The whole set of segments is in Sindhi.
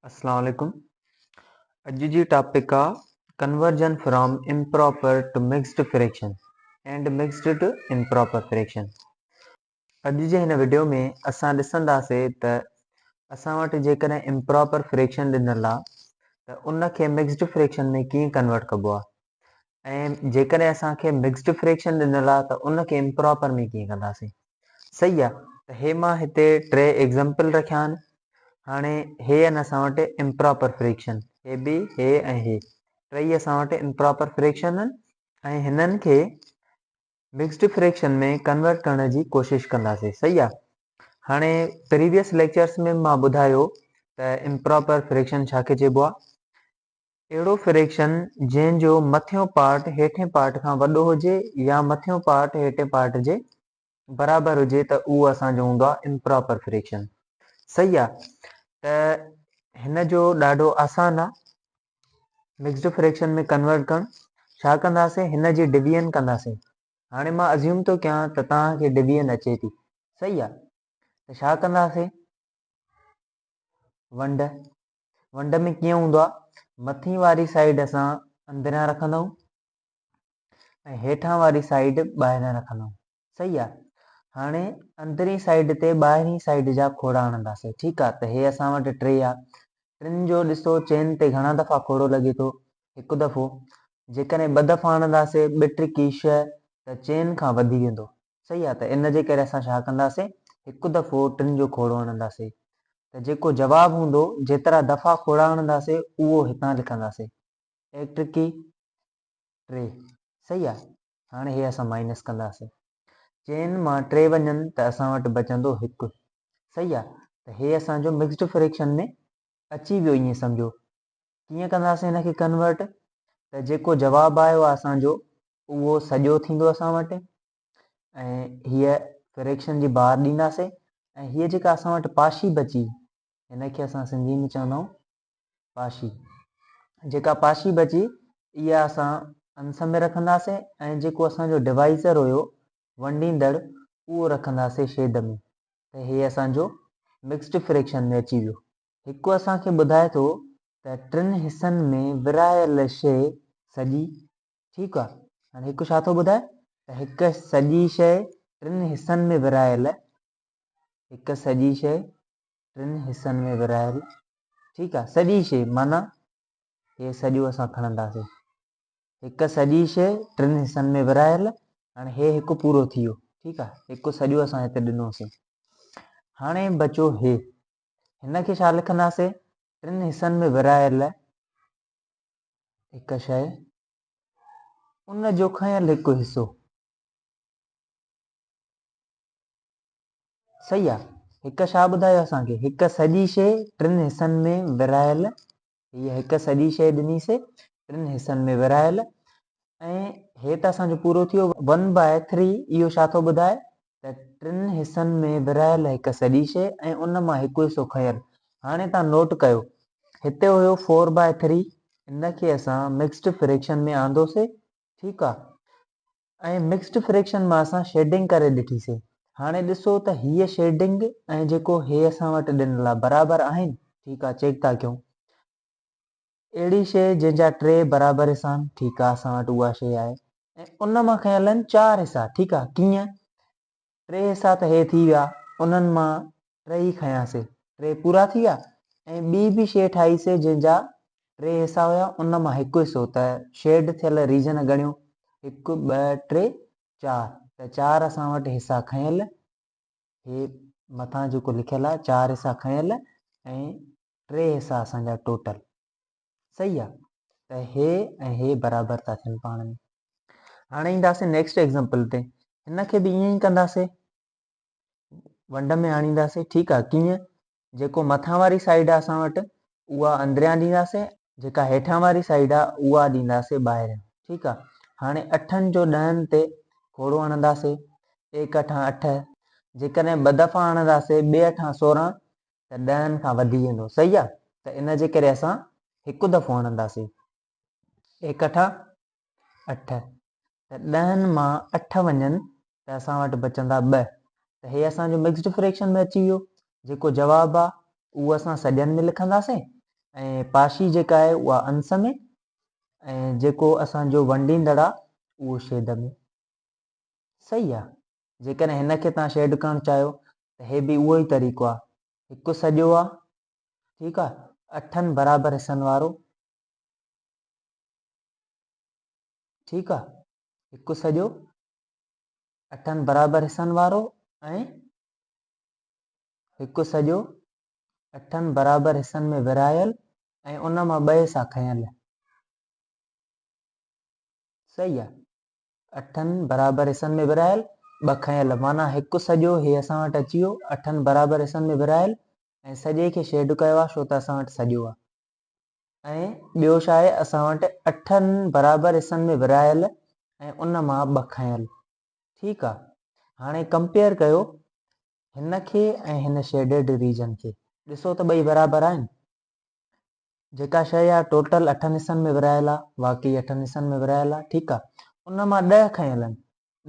اسلام عليڪم اڄ جي ٽاپڪ آ conversion from improper to mixed fraction and mixed to improper fraction. اڄ جي هن وڊيو ۾ اسان ڏسنداسي ته اسان وٽ جيڪڏهن امپراپر فريڪشن ڏنل آ ته ان کي مڪسڊ فريڪشن ۾ ڪيئن ڪنورٽ ڪبو آ ۽ جيڪڏهن اسان کي مڪسڊ فريڪشن ڏنل آ ته ان کي امپراپر ۾ ڪيئن ڪنداسين. صحيح آ ته هي مان هتي ٽي ايگزامپل رکيا آهن. هاڻي هي آهن اسان وٽ امپراپر فريڪشن، هي به، هي ۽ هي ٽئي اسان وٽ امپراپر فريڪشن آهن ۽ هنن کي مڪسڊ فريڪشن ۾ ڪنورٽ ڪرڻ جي ڪوشش ڪنداسين. صحيح آ هاڻي پريويس ليڪچرس ۾ مان ٻڌايو ته امپراپر فريڪشن ڇا کي چئبو آ. اهڙو فريڪشن جنهن جو مٿيون پارٽ هيٺين پارٽ کان وڏو هجي يا مٿيون پارٽ هيٺين پارٽ جي برابر هجي ته اهو اسان جو هوندو آهي امپراپر فريڪشن. صحيح آ ته هن جو ڏاڍو آسان آ مڪسڊ فريڪشن ۾ ڪنورٽ ڪرڻ. ڇا ڪنداسين هن جي ڊويزن ڪنداسين. هاڻي مان ازيوم ٿو ڪيان ته توهان کي ڊويزن اچي ٿي. صحيح آ ته ڇا ڪنداسين ونڊ ونڊ ۾ ڪيئن هوندو آهي مٿين واري سائيڊ اسان اندريان رکندائون ۽ هيٺان واري سائيڊ ٻاهريان رکندائون صحيح آهي هاڻي اندرين سائيڊ تي ٻاهرين سائيڊ جا کوڙا هڻنداسين ٺيڪ آهي ته هي اسان وٽ ٽي آهي ٽن جو ڏسو چئن تي گهڻا دفعا کوڙو لڳي ٿو هڪ دفعو جيڪڏهن ٻه دفعا هڻنداسين ٻه ٽڪي ڇهه ته چئن کان وڌي ويندو صحيح آهي ته ان جي ڪري اسان ڇا ڪنداسين هڪ دفعو ٽن جو کوڙو هڻنداسين ته جيڪو جواب هوندو جيترا دفعا کوڙا هڻنداسين اهو هتان لکنداسين ايڪ ٽڪي ٽي صحيح آهي هاڻي هي اسان مائنس ڪنداسين چئن مان ٽي وڃن ته اسان وٽ بچندو هڪ صحيح آهي ته هي اسان جو مڪسڊ فريڪشن ۾ اچي ويو ائين سمجهو ڪيئن ڪنداسين هن کي ڪنورٽ ته جيڪو جواب آيو آهي اسان جو اهو سڄو ٿيندو اسان وٽ ۽ هيء فريڪشن جي بار ڏينداسين ۽ هيء جيڪا اسان وٽ پاشي بچي هن کي اسان سنڌي ۾ چوندا آهيون پاشي جيڪا پاشي بچي اها اسان انس ۾ رکنداسين ۽ جيڪو اسان جو ڊوائزر هيو ونڊيندڙ اهو رکنداسين شيد ۾ ته هي اسان جو مڪسڊ فريڪشن ۾ اچي ويو. هڪ اسان کي ٻڌائي ٿو ته ٽن حصن ۾ ورهايل شيء سڄي، ٺيڪ آ، هاڻي هڪ ڇا ٿو ٻڌائي ته هڪ سڄي شيء ٽن حصن ۾ ورهايل، هڪ سڄي شيء ٽن حصن ۾ ورهايل، ٺيڪ آ، سڄي شيء معنيٰ هي سڄو اسان کڻنداسين، هڪ سڄي شيء ٽن حصن ۾ ورهايل، هاڻي هي هڪ پورو ٿي ويو، ٺيڪ آ، هڪ سڄو اسان هتي ڏنوسين، هاڻي بچو هي هن کي ڇا لکنداسين؟ ٽن حصن ۾ ورهايل هڪ شيء، ان جو کنيل هڪ حصو. صحيح آ. هڪ ڇا ٻڌايو اسان کي؟ هڪ سڄي شيء ٽن حصن ۾ ورهايل. هيء هڪ سڄي شيء ڏنيسي ٽن حصن ۾ ورهايل ۽ هي ته اسان جو پورو ٿيو ون باء ٿري اهو ڇا ٿو ٻڌائي ته ٽن حصن ۾ ورهايل هڪ سڄي شيء ۽ ان مان هڪ حصو کنيل. هاڻي توهان نوٽ ڪيو هتي هيو فور باء ٿري ان کي اسان مڪسڊ فريڪشن ۾ آندوسي ٺيڪ آ ۽ مڪسڊ فريڪشن مان اسان شيڊنگ ڪري ڏٺيسي هاڻي ڏسو ته هيء شيڊنگ ۽ جيڪو هي اسان وٽ ڏنل آ برابر آهن ٺيڪ آ چيڪ ٿا ڪيون. اهڙي شيء جنهن جا ٽي برابر حصا آهن، ٺيڪ آ اسان وٽ اها شيء آهي ۽ ان مان کنيل آهن چار حصا، ٺيڪ آ ڪيئن؟ ٽي حصا ته هي ٿي ويا انهن مان ٽي ئي کنياسي ٽي پورا ٿي ويا ۽ ٻي به شيء ٺاهي سي جنهن جا ٽي حصا هيا ان مان هڪ حصو ته شيڊ ٿيل ريجن ڳڻيو هڪ ٻه ٽي چار ته چار اسان وٽ حصا کنيل هي مٿان جيڪو لکيل آهي چار حصا کنيل ۽ ٽي حصا اسان جا ٽوٽل صحيح آ ته هي ۽ هي برابر ٿا ٿين پاڻ ۾. هاڻي اينداسين نيڪسٽ ايگزامپل تي هن کي به ائين ئي ڪنداسين ونڊ ۾ آڻينداسين ٺيڪ آ ڪيئن جيڪو مٿان واري سائيڊ آ اسان وٽ اها اندريان ڏينداسين جيڪا هيٺان واري سائيڊ آ اها ڏينداسين ٻاهريان ٺيڪ آ هاڻي اٺن جو ڏهن تي کوڙو هڻنداسين ايڪ اٺان اٺ جيڪڏهن ٻه دفعا هڻنداسين ٻي اٺان سورهن ته ڏهن کان وڌي ويندو صحيح آ ته ان جي ڪري اسان هڪ دفعو هڻنداسين ايڪٺا اٺ ته ڏهن مان اٺ وڃن ته اسان وٽ بچندا ٻه ته هي اسان جو مڪسڊ فريڪشن ۾ اچي ويو جيڪو جواب آ اهو اسان سڄن ۾ لکنداسين ۽ پاشي جيڪا آهي اها انس ۾ ۽ جيڪو اسان جو ونڊيندڙ آهي اهو شيد ۾. صحيح آهي. جيڪڏهن هن کي توهان شيڊ ڪرڻ چاهيو ته هي به اهو ئي طريقو آهي. هڪ سڄو آهي، ٺيڪ آهي، اٺن برابر حصن وارو، ٺيڪ آهي، هڪ سڄو اٺن برابر حصن وارو ۽ هڪ سڄو اٺن برابر حصن ۾ ورهايل ۽ ان مان ٻه حصا کنيل. صحيح آ. اٺن برابر حصن ۾ ورهايل، ٻه کنيل معنيٰ هڪ سڄو هي اسان وٽ اچي ويو اٺن برابر حصن ۾ ورهايل ۽ سڄي کي شيڊ ڪيو آ ڇو ته اسان وٽ سڄو آ. ۽ ٻيو ڇا آهي اسان وٽ اٺن برابر حصن ۾ ورهايل ۽ ان مان ٻه کنيل. ٺيڪ آ. هاڻي ڪمپيئر ڪيو هن کي ۽ هن شيڊيڊ ريجن کي ڏسو ته ٻئي برابر آهن. جيڪا شيء آ ٽوٽل اٺن حصن ۾ ورهايل آ، واقعي اٺن حصن ۾ ورهايل آ، ٺيڪ آ. ان مان ڏهه کنيل آهن.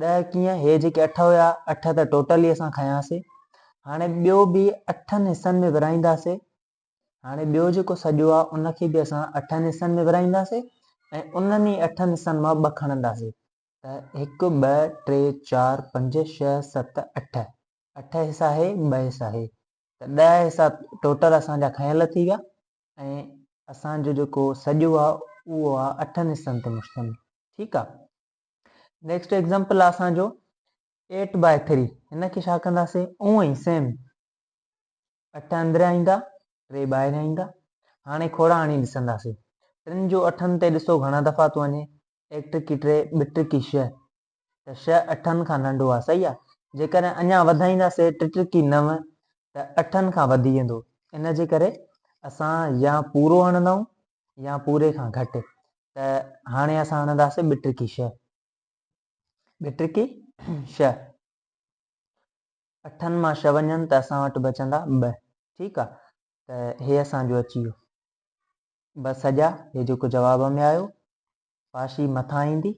ڏهه ڪيئن؟ هي جيڪي اٺ هيا، اٺ ته ٽوٽل ئي اسان کنياسي. هاڻي ٻيو به اٺن حصن ۾ ورهائينداسي. هاڻي ٻيو جيڪو سڄو آ ان کي به اسان اٺن حصن ۾ ورهائينداسي ۽ انهن ئي اٺن حصن مان ٻه کڻنداسي. ته هڪ، ٻه، ٽي، چار، پنج، ڇهه، ست، اٺ، اٺ حصا هي، ٻه حصا هي ته ڏهه حصا ٽوٽل اسان جا کنيل ٿي ويا ۽ اسان جو جيڪو سڄو آ اهو آ اٺن حصن تي مشتمل. ٺيڪ آ. نيڪسٽ ايگزامپل آ اسان جو ايٽ باء ٿري. هن کي ڇا ڪنداسين اونئن ئي سيم اٺ اندريان ايندا، ٽي ٻاهريان ايندا. هاڻي کوڙا هڻي ڏسنداسين. ٽن جو اٺن تي ڏسو گهڻا دفعا ٿو وڃي. ايڪ ٽڪي ٽي، ٻه ٽڪي ڇهه ته ڇهه اٺن کان ننڍو آهي صحيح آهي. جيڪڏهن اڃا وڌائينداسين ٽي ٽڪي نو ته اٺن کان وڌي ويندو. ان جي ڪري اسان يا پورو هڻندائون يا پوري کان گهٽ. ته هاڻي اسان هڻنداسين ٻه ٽڪي ڇهه. ٻه ٽڪي ڇهه. اٺن مان ڇهه وڃن ته اسان وٽ بچندا ٻه. ٺيڪ آ ته هي اسان جو اچي ويو ٻه سڄا. هي جيڪو جواب ۾ آيو پاشي مٿان ايندي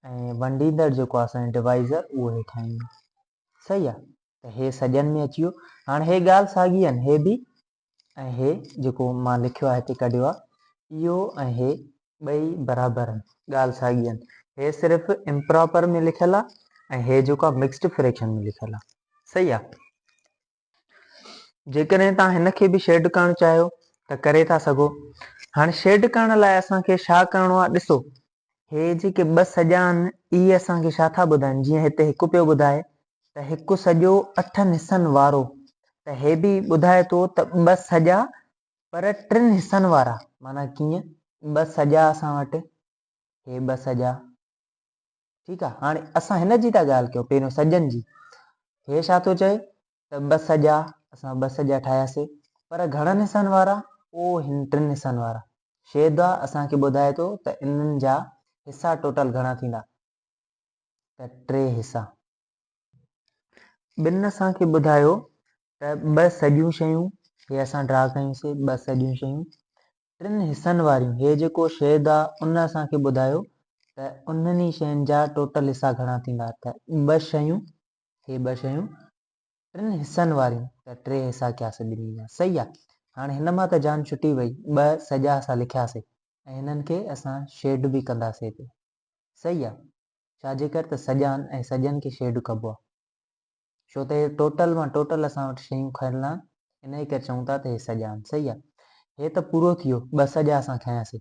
۽ ونڊيندڙ جيڪو آ اسان جو ڊوائيزر اهو هيٺان ايندو. صحيح آ ته هي سڄن ۾ اچي ويو. هاڻي هي ڳالهه ساڳي آهن، هي به ۽ هي جيڪو مان لکيو آهي هتي ڪڍيو آهي اهو ۽ هي ٻئي برابر آهن، ڳالهه ساڳي آهن. هي صرف امپراپر ۾ لکيل آهي ۽ هي جيڪو آهي مڪسڊ فريڪشن ۾ لکيل آهي. صحيح آهي. جيڪڏهن توهان هن کي به شيڊ ڪرڻ چاهيو ته ڪري ٿا سگهو. هاڻي شيڊ ڪرڻ لاء اسان کي ڇا ڪرڻو آهي ڏسو هي جيڪي ٻه سڄا آهن اهي اسان کي ڇا ٿا ٻڌائن جيئن هتي هڪ پيو ٻڌائي ته هڪ سڄو اٺن حصن وارو ته هي به ٻڌائي ٿو ته ٻه سڄا پر ٽن حصن وارا معنيٰ ڪيئن ٻه سڄا اسان وٽ هي ٻه سڄا ٺيڪ آ هاڻي اسان هن جي ٿا ڳالهه ڪيون پهريون سڄن جي هي ڇا ٿو چئي ته ٻه سڄا اسان ٻه سڄا ٺاهياسي پر گهڻن حصن وارا او هن ٽن حصن وارا شيدا اسان کي ٻڌائي ٿو ته انهن جا حصا ٽوٽل گهڻا ٿيندا ته ٽي حصا. ٻن اسان کي ٻڌايو ته ٻه سڄيون شيون هي اسان ڊرا ڪيون سي ٻه سڄيون شيون ٽن حصن واريون هي جيڪو شيد آ ان اسان کي ٻڌايو ته انهن ئي شين جا ٽوٽل حصا گهڻا ٿيندا ته ٻه شيون هي ٻه شيون ٽن حصن واريون ته ٽي حصا ڪياسي ٻنهي جا صحيح آ هاڻي هن مان ته جان ڇٽي وئي ٻه سڄا اسان لکياسي ۽ هنن کي اسان شيڊ به ڪنداسي هتي صحيح آ ڇا جي ڪري ته سڄا آهن ۽ سڄن کي شيڊ ڪبو آ ڇو ته هي ٽوٽل مان ٽوٽل اسان وٽ شيون کنيل آهن ان جي ڪري چئون ٿا ته هي سڄا آهن صحيح آ هي ته پورو ٿي ويو ٻه سڄا اسان کنياسي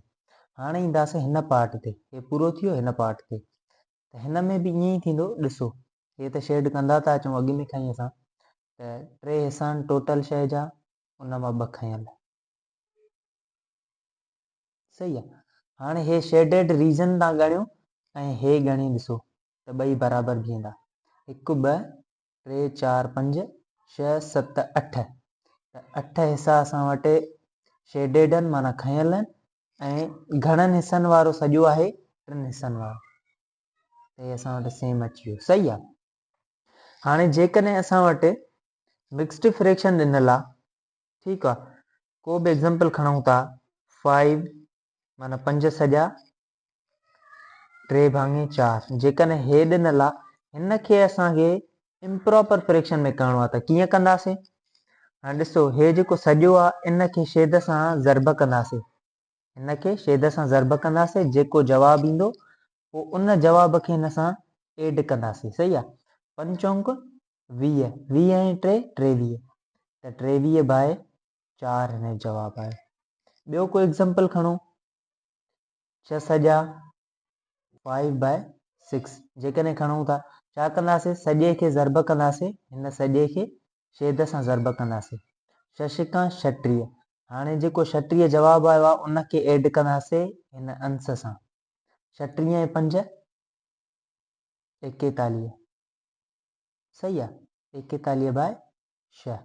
هاڻي اينداسي هن پارٽ تي هي پورو ٿي ويو هن پارٽ تي ته هن ۾ به ائين ئي ٿيندو ڏسو هي ته شيڊ ڪندا ٿا اچون اڳ ۾ کان ئي اسان ته ٽي حصا آهن ٽوٽل شيء جا ان مان ٻه کنيل صحيح آ هاڻي هي شيڊيڊ ريجن تان ڳڻيو ۽ هي ڳڻي ڏسو ته ٻئي برابر بيهندا هڪ ٻه ٽي چار پنج ڇهه ست اٺ ته اٺ حصا اسان وٽ شيڊيڊ آهن معنيٰ کنيل آهن ۽ گهڻن حصن وارو سڄو آهي ٽن حصن وارو ته هي اسان وٽ سيم اچي ويو صحيح آ هاڻي جيڪڏهن اسان وٽ مڪسڊ فريڪشن ڏنل آ ٺيڪ آ ڪو به ايگزامپل کڻون ٿا 5 معنيٰ پنج سڄا ٽي ڀاڱي چار جيڪڏهن هي ڏنل آ هن کي اسان کي امپراپر فريڪشن ۾ ڪرڻو آ ته ڪيئن ڪنداسين؟ هاڻي ڏسو هي جيڪو سڄو آ ان کي شيد سان ضرب ڪنداسي. هن کي شيد سان ضرب ڪنداسي جيڪو جواب ايندو پوء ان جواب کي هن سان ايڊ ڪنداسي صحيح آ. پنج چونڪ 20، 20 ۽ 3 23 ته 23 باء 4 هن جو جواب آيو. ٻيو ڪو ايگزامپل کڻو. 6 سڄا 5 باء 6 جيڪڏهن کڻون ٿا ڇا ڪنداسي سڄي کي ضرب ڪنداسي هن سڄي کي شيد سان ضرب ڪنداسي 6 ڇڪان 36 هاڻي جيڪو 36 جواب آيو آهي ان کي ايڊ ڪنداسي هن انس سان 36 ۽ 5 41 صحيح آهي 41 باء 6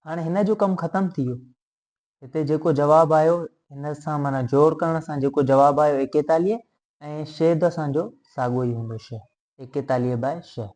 هاڻي هن جو ڪم ختم ٿي ويو هتي جيڪو جواب آيو هن سان معنيٰ جوڙ ڪرڻ سان جيڪو جواب آيو 41 ۽ شيد سان جو ساڳو ئي هوندو 6 41 باء 6.